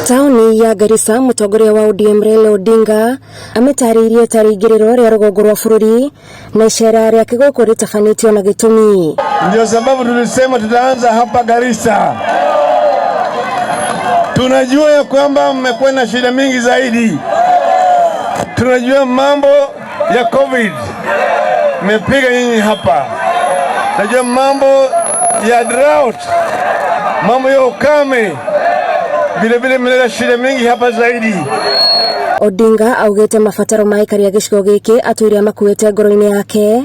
Taũni ya Garissa, mũtongoria wa ODM Raila Odinga amĩtarĩirie tarĩ igĩrĩro rĩa rũgongo rwa bũrũri na icera rĩake gũkũ rĩtabanĩtio na gĩtũmi. Ndio sababu tulisema tutaanza hapa Garissa. Tunajua ya kwamba mmekuwa na shida mingi zaidi. Tunajua mambo ya COVID mmepiga nyinyi hapa. Tunajua mambo ya drought, mambo ya ukame, vile vile mmeleta shida mingi hapa zaidi. Odinga augĩte mabataro ma aikari a gĩcigo gĩkĩ atũire amakuĩte ngoro-inĩ yake,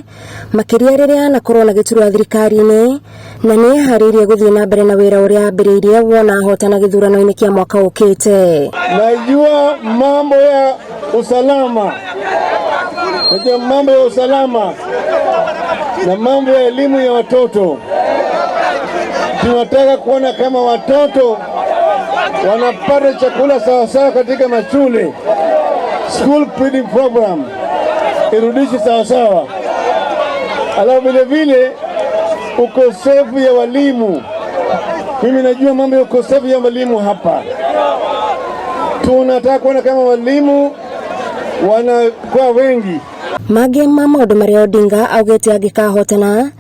makĩria rĩrĩa anakorwo na gĩturwa thirikari-inĩ, na nĩ eharĩirie gũthiĩ na mbere na wĩra ũrĩa ambĩrĩirie wona ahotana gĩthurano-inĩ kĩa mwaka ũkĩte. Najua mambo ya usalama, najua mambo ya usalama na mambo ya elimu ya watoto. Tunataka kuona kama watoto wanapata chakula sawasawa katika mashule. School feeding program irudishe sawasawa. Alafu vile vile ukosefu ya walimu, mimi najua mambo ya ukosefu ya walimu hapa. Tunataka kuona kama walimu wanakuwa wengi. Mangĩ ma maũndũ marĩa Odinga augĩte angĩkahotana,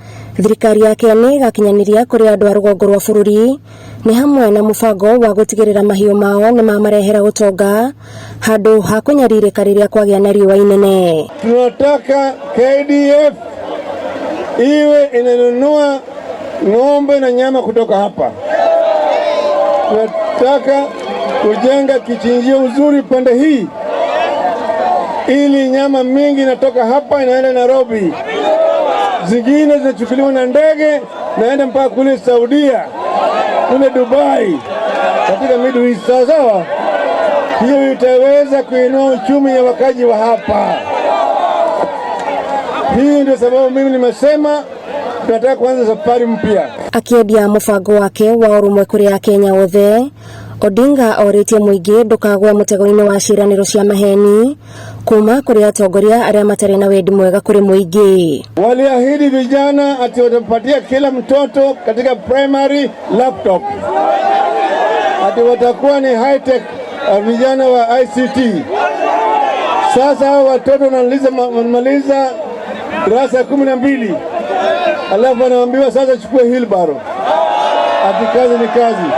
thirikari yake nĩ ĩgakinyanĩria kũrĩ andũ a rũgongo rwa bũrũri, nĩ hamwe na mũbango wa gũtigĩrĩra mahiũ mao nĩ mamarehera ũtonga handũ ha kũnyarirĩka rĩrĩa kwagĩa na riũa inene. Tunataka KDF iwe inanunua ng'ombe na nyama kutoka hapa. Tunataka kujenga kichinjio uzuri pande hii, ili nyama mingi inatoka hapa inaenda Nairobi, zingine zinachukuliwa na ndege naenda mpaka kule Saudia, kule Dubai, katika Middle East. Sawa sawa, hiyo itaweza kuinua uchumi ya wakaji wa hapa. Hii ndio sababu mimi nimesema tunataka kuanza safari mpya. Akĩendia mũbango wake wa ũrũmwe kũrĩ Akenya othe, Odinga orĩtie mũingĩ ndũkagwe mũtego-inĩ wa ciĩranĩro cia maheni kuma kũrĩ atongoria arĩa matarĩ na wendi mwega kũrĩ mũingĩ. Waliahidi vijana ati watapatia kila mtoto katika primary laptop, ati watakuwa ni high tech vijana wa ICT. Sasa hao watoto wanamaliza darasa ya 12, alafu wanaambiwa sasa chukue wheelbarrow, ati kazi ni kazi.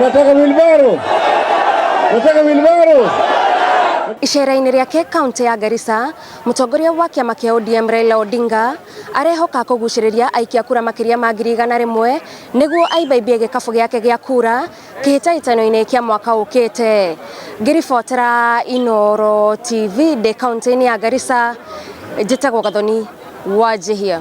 Nataka wheelbarrow, nataka wheelbarrow. Icera-inĩ rĩake kaunti ya Garissa, mũtongoria wa kĩama kĩa ODM Raila Odinga arehoka kũgucĩrĩria aikia kura makĩria ma 100,000 nĩguo aimbaimbie gĩkabũ gĩake gĩa kura kĩhĩtahĩtano-inĩ kĩa mwaka ũkĩte. Ngĩribotera Inooro TV ndĩ kaunti-inĩ ya Garissa, njĩtagwo Gathoni Wanjihia.